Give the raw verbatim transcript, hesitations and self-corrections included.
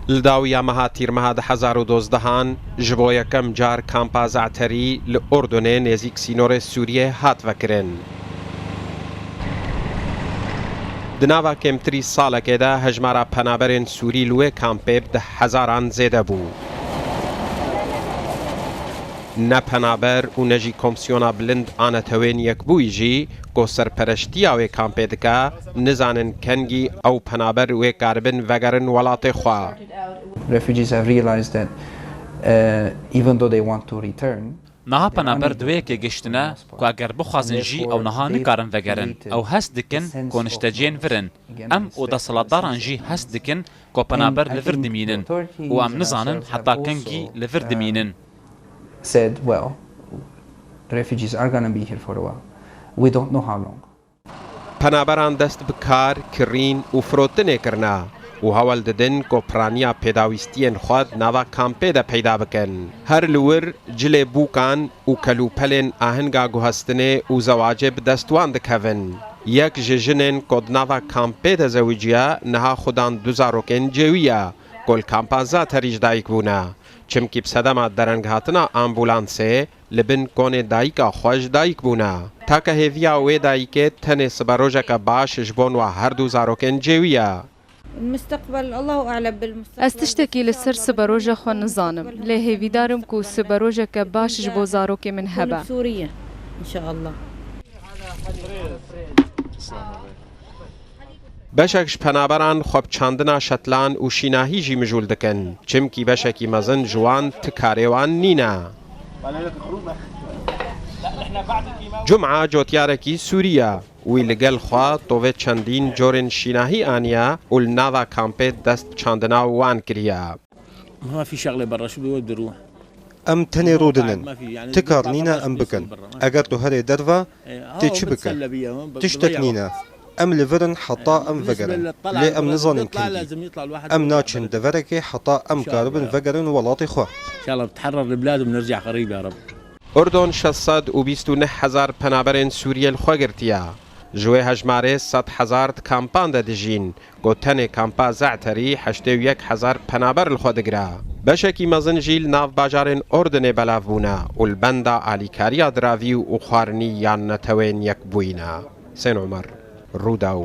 Li dawiya meha Tîrmeha du hezar û dozdehan ji bo yekem car kampa Ze'terî li Urdunê nêzîk sînorê Sûriyê hat vekirin. Di nava kêmtirî salekê de hejmara penaberên Sûrî li wê kampê bi deh hezaran zêde bû. Ne penaber û ne jî Komsiyona Bilind a Netewên Yekbûyî jî ku serpereştiya wê kampê dike, nizanin kengî ew penaber wê karibin vegerin welatê xwe. Refugees have realized that, uh, even though they want to return, Niha penaber di wê yekê giştine ku eger bixwazin jî ew niha nikarin vegerin. Ew hest dikin ku nişteciyên vir in. Em û desthilatdaran jî hest dikin ku penaber li vir dimînin û em nizanin heta kengî li vir dimînin. Said, "Well, refugees are gonna be here for a while. We don't know how long." Penaberan dest bi kar, kirîn û firotinê kirine û hewl didin ku piraniya pêdawîstiyên xwe di nava kampê de peyda bikin. Her li wir cilê bûkan û kelûpelên ahinga guhestinê û zewacê bi dest wan dikevin. Yek ji jinên ku di nava kampê de zewiciya niha xudan du zarokên cêwî ye ku li kampa Zaterî ji dayik bûne. Çimkî bi sedema derenghatina ambûlansê li bin konê dayika xwe ji dayik bûne. Take hêviya wê dayikê tenê siberojeke baş ji bo niha her du zarokên cêwî ye. المستقبل، الله أعلم بالمستقبل. Ez tiştekî li ser siberoja xwe nizanim, lê hêvîdar im ku siberojeke baş ji bo zarokê min hebe. سوريا إن شاء الله. Beşek ji penaberan xwe bi çandina şetlan û şînahî jî mijûl dikin, çimkî beşekî mezin ji wan ti karê wan nîne. Cuma cotiyarekî Sûrî ye. Wî li gel xwe tovê çendîn corên şînahî aniye û li nava kampê dest bi çandina wan kiriye. ما في شغلة برا، شو بدي أروح؟ Em tenê rûdinin. Ti kar nîne em bikin. Eger tu herê derve, tê çi bikin? Tiştek nîne. Em li vir in heta em vegerin. Lê em nizanin kengî. Em naçin deverekê heta em karibin vegerin welatê xwe. إن شاء الله بتحرر البلاد وبنرجع قريب يا رب. Urdun şeş sed û bîst û neh hezar penaberên Sûriyê li xwe girtiye. Ji wê hejmarê sed hezar di kampan de dijîn, ku tenê kampa Ze'terî heştê û yek hezar penaber li xwe digire. Beşekî mezin jî li nav bajarên Urdunê belav bûne û li benda alîkariya diravî û xwarinî yan Netewên Yekbûyî ne. Husên Omer, Rûdaw.